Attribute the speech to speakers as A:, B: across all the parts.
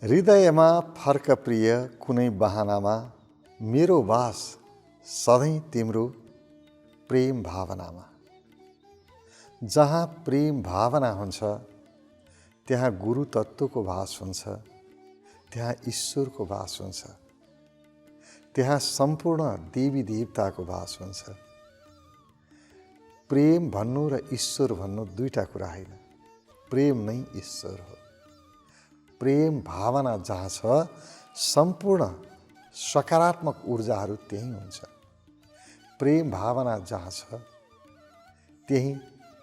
A: हृदयमा फर्क प्रिय कुनै बहानामा, मेरो वास सधैँ तिम्रो प्रेम भावनामा। जहाँ प्रेम भावना हुन्छ त्यहाँ गुरु तत्त्वको वास हुन्छ, त्यहाँ ईश्वरको वास हुन्छ, त्यहाँ सम्पूर्ण देवी देवताको वास हुन्छ। प्रेम भन्नु र ईश्वर भन्नु दुईटा कुरा होइन, प्रेम नै ईश्वर हो। प्रेम भावना जहाँ छ सम्पूर्ण सकारात्मक ऊर्जाहरू त्यही हुन्छ। प्रेम भावना जहाँ छ त्यही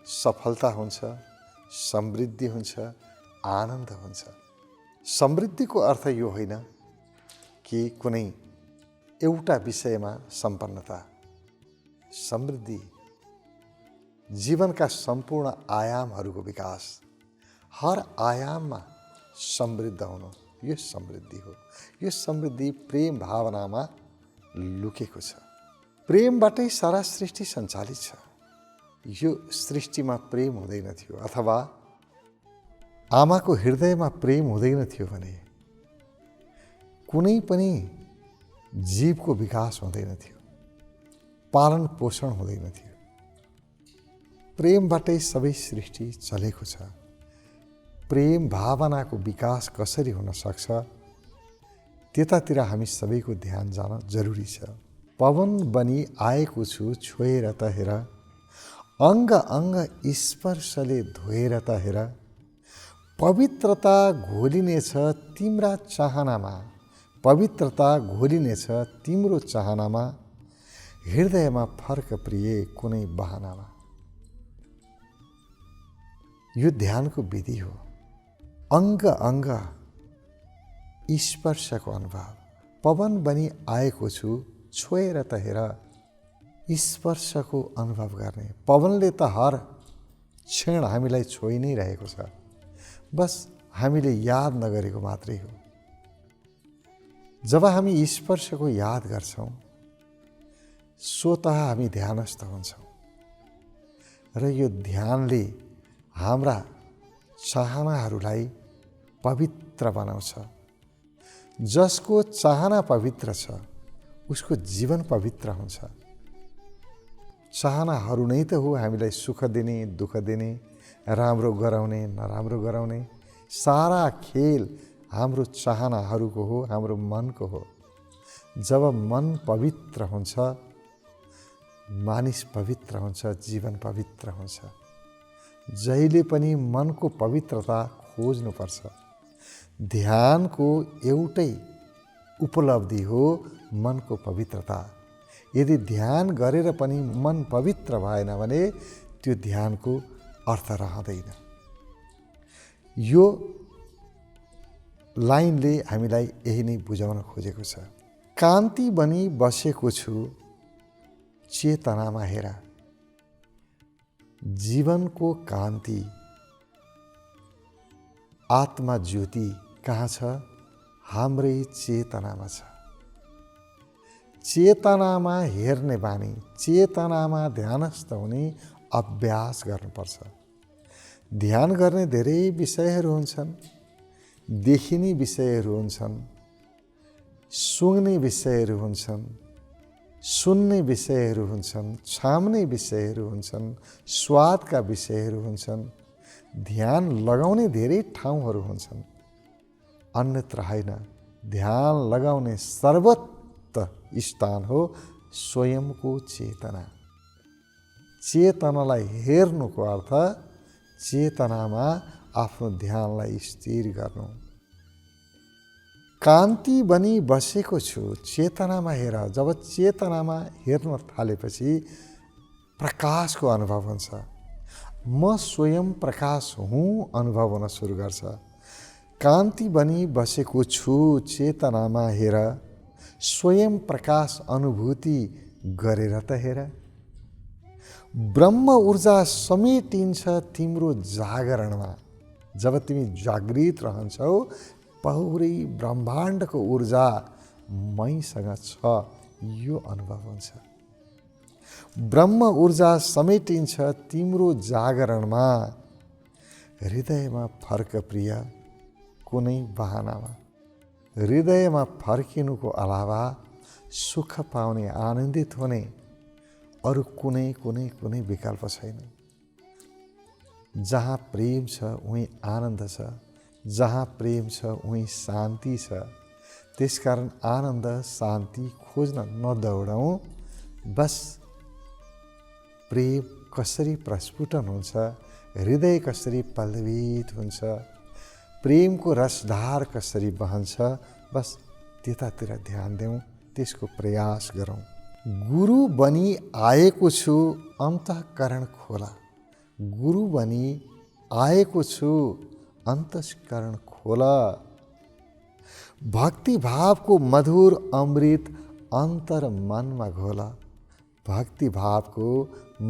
A: सफलता हुन्छ, समृद्धि हुन्छ, आनन्द हुन्छ। समृद्धिको अर्थ यो होइन कि कुनै एउटा विषयमा सम्पन्नता। समृद्धि जीवनका सम्पूर्ण आयामहरूको विकास, हर आयाममा समृद्ध हुनु, यो समृद्धि हो। यो समृद्धि प्रेम भावनामा लुकेको छ। प्रेमबाटै सारा सृष्टि सञ्चालित छ। यो सृष्टिमा प्रेम हुँदैन थियो अथवा आमाको हृदयमा प्रेम हुँदैन थियो भने कुनै पनि जीवको विकास हुँदैन थियो, पालन पोषण हुँदैन थियो। प्रेमबाटै सबै सृष्टि चलेको छ। प्रेम भावनाको विकास कसरी हुन सक्छ त्यतातिर हामी सबैको ध्यान जान जरुरी छ। पवन बनी आएको छु छोएर त हेर, अङ्ग अङ्ग स्पर्शले धोएर त हेर। पवित्रता घोलिनेछ तिम्रा चाहनामा, पवित्रता घोलिनेछ तिम्रो चाहनामा। हृदयमा फर्क प्रिय कुनै बहानामा। यो ध्यानको विधि हो। अङ्ग अङ्ग स्पर्शको अनुभव। पवन बनी आएको छु छोएर त हेर, स्पर्शको अनुभव गर्ने। पवनले त हर क्षण हामीलाई छोइ नै रहेको छ, बस हामीले याद नगरेको मात्रै हो। जब हामी स्पर्शको याद गर्छौँ स्वतः हामी ध्यानस्थ हुन्छौँ र यो ध्यानले हाम्रा चाहनाहरूलाई पवित्र बनाउँछ। जसको चाहना पवित्र छ उसको जीवन पवित्र हुन्छ। चाहनाहरू नै त हो हामीलाई सुख दिने, दुःख दिने, राम्रो गराउने, नराम्रो गराउने। सारा खेल हाम्रो चाहनाहरूको हो, हाम्रो मनको हो। जब मन पवित्र हुन्छ मानिस पवित्र हुन्छ, जीवन पवित्र हुन्छ। जहिले पनि मनको पवित्रता खोज्नुपर्छ। ध्यानको एउटै उपलब्धि हो मनको पवित्रता। यदि ध्यान गरेर पनि मन पवित्र भएन भने त्यो ध्यानको अर्थ रहँदैन। यो लाइनले हामीलाई यही नै बुझाउन खोजेको छ। कान्ति बनी बसेको छु चेतनामा हेर। जीवनको कान्ति, आत्मा ज्योति कहाँ छ? हाम्रै चेतनामा छ। चेतनामा हेर्ने बानी, चेतनामा ध्यानस्थ हुने अभ्यास गर्नुपर्छ। ध्यान गर्ने धेरै विषयहरू हुन्छन्, देखिने विषयहरू हुन्छन्, सुँघ्ने विषयहरू हुन्छन्, सुन्ने विषयहरू हुन्छन्, छाम्ने विषयहरू हुन्छन्, स्वादका विषयहरू हुन्छन्। ध्यान लगाउने धेरै ठाउँहरू हुन्छन्, अन्यत्र होइन। ध्यान लगाउने सर्वोत्तम स्थान हो स्वयंको चेतना। चेतनालाई हेर्नुको अर्थ चेतनामा आफ्नो ध्यानलाई स्थिर गर्नु। कान्ति बनी बसेको छु चेतनामा हेर। जब चेतनामा हेर्न थालेपछि प्रकाशको अनुभव हुन्छ। म स्वयं प्रकाश हुँ अनुभव हुन सुरु गर्छ। कान्ति बनी बसेको छु चेतनामा हेर, स्वयं प्रकाश अनुभूति गरेर त हेर। ब्रह्म ऊर्जा समेटिन्छ तिम्रो जागरणमा। जब तिमी जागृत रहन्छौ पुरै ब्रह्माण्डको ऊर्जा मैसँग छ, यो अनुभव हुन्छ। ब्रह्म ऊर्जा समेटिन्छ तिम्रो जागरणमा। हृदयमा फर्क प्रिय कुनै बहानामा। हृदयमा फर्किनुको अलावा सुख पाउने, आनन्दित हुने अरू कुनै विकल्प छैन। जहाँ प्रेम छ उहीँ आनन्द छ, जहाँ प्रेम छ उहीँ शान्ति छ। त्यसकारण आनन्द शान्ति खोज्न नदौडौँ। बस प्रेम कसरी प्रस्फुटन हुन्छ, हृदय कसरी पल्लवित हुन्छ, प्रेमको रसधार कसरी बहन्छ, बस त्यतातिर ध्यान देऊ, त्यसको प्रयास गरौँ। गुरु बनी आएको छु अन्तःकरण खोला, गुरु बनी आएको छु अन्तःकरण खोला। भक्ति भावको मधुर अमृत अन्तर मनमा घोला, भक्ति भावको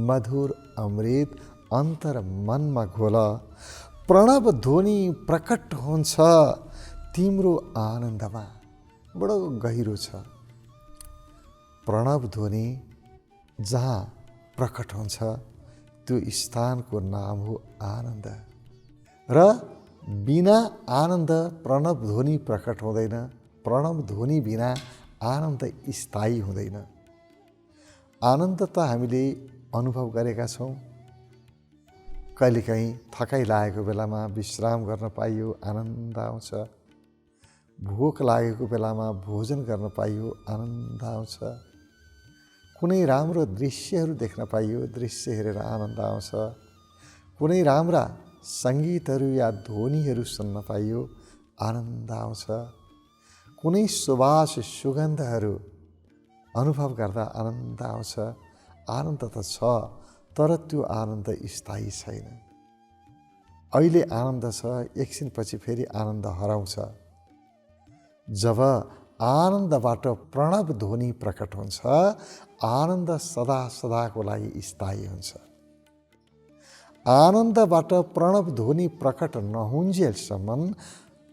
A: मधुर अमृत अन्तर मनमा घोला। प्रणव ध्वनि प्रकट हुन्छ तिम्रो आनन्दमा। बडो गहिरो छ। प्रणव ध्वनि जहाँ प्रकट हुन्छ त्यो स्थानको नाम हो आनन्द। र बिना आनन्द प्रणव ध्वनि प्रकट हुँदैन। प्रणव ध्वनि बिना आनन्द स्थायी हुँदैन। आनन्द त हामीले अनुभव गरेका छौँ। कहिलेकाहीँ थकाइ लागेको बेलामा विश्राम गर्न पाइयो आनन्द आउँछ। भोक लागेको बेलामा भोजन गर्न पाइयो आनन्द आउँछ। कुनै राम्रो दृश्यहरू देख्न पाइयो, दृश्य हेरेर आनन्द आउँछ। कुनै राम्रा सङ्गीतहरू या ध्वनिहरू सुन्न पाइयो आनन्द आउँछ। कुनै सुवास सुगन्धहरू अनुभव गर्दा आनन्द आउँछ। आनन्द त छ, तर त्यो आनन्द स्थायी छैन। अहिले आनन्द छ, एकछिनपछि फेरि आनन्द हराउँछ। जब आनन्दबाट प्रणव ध्वनि प्रकट हुन्छ, आनन्द सदा सदाको लागि स्थायी हुन्छ। आनन्दबाट प्रणव ध्वनि प्रकट नहुन्जेलसम्म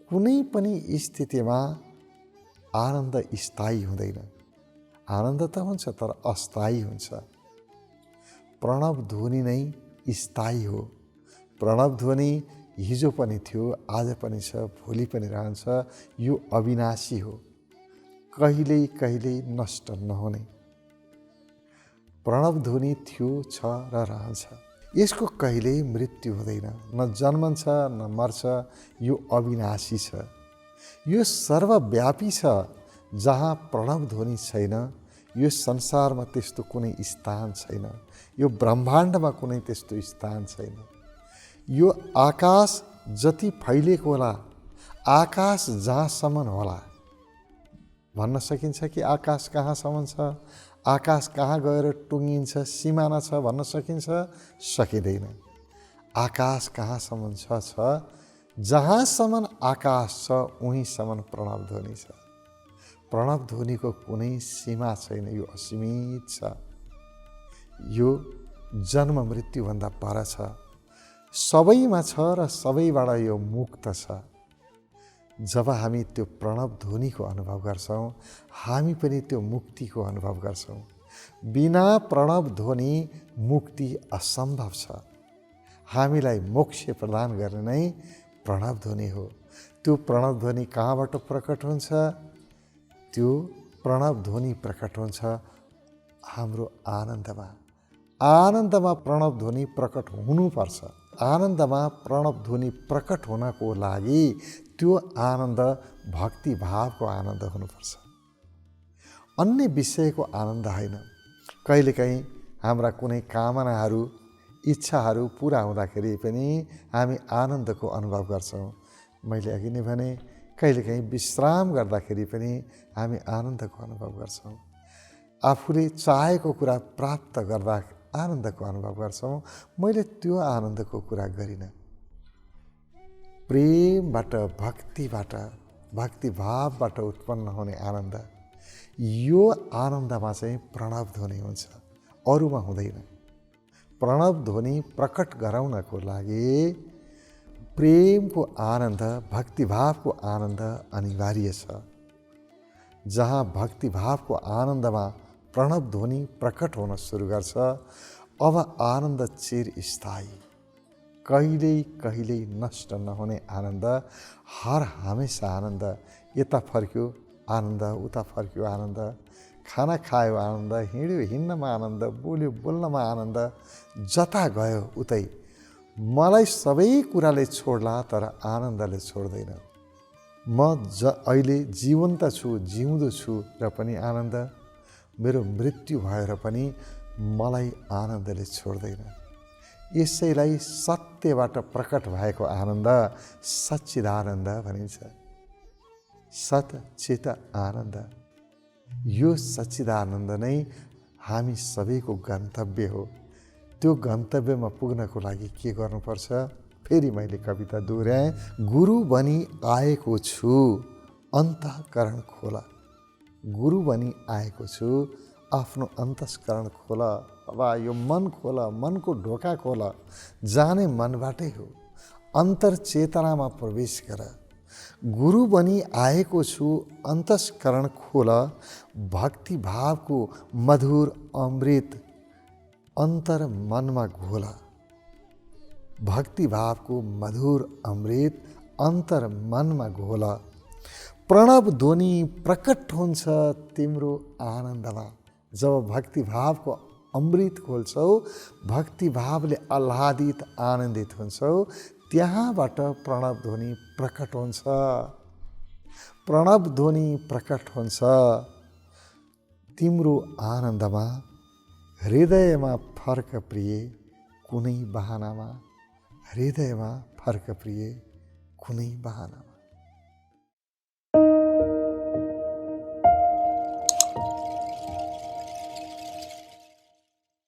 A: कुनै पनि स्थितिमा आनन्द स्थायी हुँदैन। आनन्द त हुन्छ तर अस्थायी हुन्छ। प्रणव ध्वनि नै स्थायी हो। प्रणव ध्वनि हिजो पनि थियो, आज पनि छ, भोलि पनि रहन्छ। यो अविनाशी हो, कहिल्यै कहिल्यै नष्ट नहुने। प्रणव ध्वनि थियो, छ र रहन्छ। यसको कहिल्यै मृत्यु हुँदैन, न जन्मन्छ न मर्छ। यो अविनाशी छ, यो सर्वव्यापी छ। जहाँ प्रणव ध्वनि छैन, यो संसारमा त्यस्तो कुनै स्थान छैन। यो ब्रह्माण्डमा कुनै त्यस्तो स्थान छैन। यो आकाश जति फैलिएको होला, आकाश जहाँसम्म होला, भन्न सकिन्छ कि आकाश कहाँसम्म छ, आकाश कहाँ गएर टुङ्गिन्छ, सिमाना छ भन्न सकिन्छ? सकिँदैन। आकाश कहाँसम्म छ, जहाँसम्म आकाश छ उहीँसम्म प्रणव ध्वनि छ। प्रणव ध्वनिको कुनै सीमा छैन, यो असीमित छ। यो जन्म मृत्युभन्दा पर छ, सबैमा छ र सबैबाट यो मुक्त छ। जब हामी त्यो प्रणव ध्वनिको अनुभव गर्छौँ, हामी पनि त्यो मुक्तिको अनुभव गर्छौँ। बिना प्रणव ध्वनि मुक्ति असम्भव छ। हामीलाई मोक्ष प्रदान गर्ने नै प्रणव ध्वनि हो। त्यो प्रणव ध्वनि कहाँबाट प्रकट हुन्छ? त्यो प्रणव ध्वनि प्रकट हुन्छ हाम्रो आनन्दमा। आनन्दमा प्रणव ध्वनि प्रकट हुनुपर्छ। आनन्दमा प्रणव ध्वनि प्रकट हुनको लागि त्यो आनन्द भक्ति भावको आनन्द हुनुपर्छ, अन्य विषयको आनन्द होइन। कहिलेकाहीँ हाम्रा कुनै कामनाहरू, इच्छाहरू पुरा हुँदाखेरि पनि हामी आनन्दको अनुभव गर्छौँ। मैले अघि नै भने, कहिलेकाहीँ विश्राम गर्दाखेरि पनि हामी आनन्दको अनुभव गर्छौँ। आफूले चाहेको कुरा प्राप्त गर्दा आनन्दको अनुभव गर्छौँ। मैले त्यो आनन्दको कुरा गरिनँ। प्रेमबाट, भक्तिबाट, भक्तिभावबाट उत्पन्न हुने आनन्द, यो आनन्दमा चाहिँ प्रणव ध्वनि हुन्छ, अरूमा हुँदैन। प्रणव ध्वनि प्रकट गराउनको लागि प्रेमको आनन्द, भक्तिभावको आनन्द अनिवार्य छ। जहाँ भक्तिभावको आनन्दमा प्रणव ध्वनि प्रकट हुन सुरु गर्छ, अब आनन्द चिरस्थायी, कहिल्यै कहिल्यै नष्ट नहुने आनन्द, हर हमेसा आनन्द यता फर्क्यो आनन्द, उता फर्क्यो आनन्द, खाना खायो आनन्द, हिँड्यो हिँड्नमा आनन्द, बोल्यो बोल्नमा आनन्द, जता गयो उतै। मलाई सबै कुराले छोड्ला तर आनन्दले छोड्दैन। म अहिले जीवन्त छु, जिउँदो छु र पनि आनन्द, मेरो मृत्यु भएर पनि मलाई आनन्दले छोड्दैन। यसैलाई सत्यबाट प्रकट भएको आनन्द सच्चिदानन्द भनिन्छ। सत चित आनन्द, यो सच्चिदानन्द नै हामी सबैको गन्तव्य हो। त्यो गन्तव्यमा पुग्नको लागि के गर्नुपर्छ? फेरि मैले कविता दोहोऱ्याएँ। गुरु बनी आएको छु अन्तःकरण खोला। गुरु बनी आएको छु, आफ्नो अन्तस्करण खोला। अब यो मन खोला, मनको ढोका खोला। जाने मनबाटै हो, अन्तर्चेतनामा प्रवेश गर। गुरु बनी आएको छु अन्तस्करण खोला। भक्ति भावको मधुर अमृत अन्तर मनमा घोला। भक्ति भावको मधुर अमृत अन्तर मनमा घोला। प्रणव ध्वनि प्रकट हुन्छ तिम्रो आनन्दमा। जब भक्ति भावको अमृत खोल्छौ, भक्ति भावले आह्लादित आनन्दित हुन्छौ, त्यहाँबाट प्रणव ध्वनि प्रकट हुन्छ। प्रणव ध्वनि प्रकट हुन्छ तिम्रो आनन्दमा। हृदयमा फर्क प्रिय कुनै बहानामा। हृदयमा फर्क प्रिय कुनै बहानामा।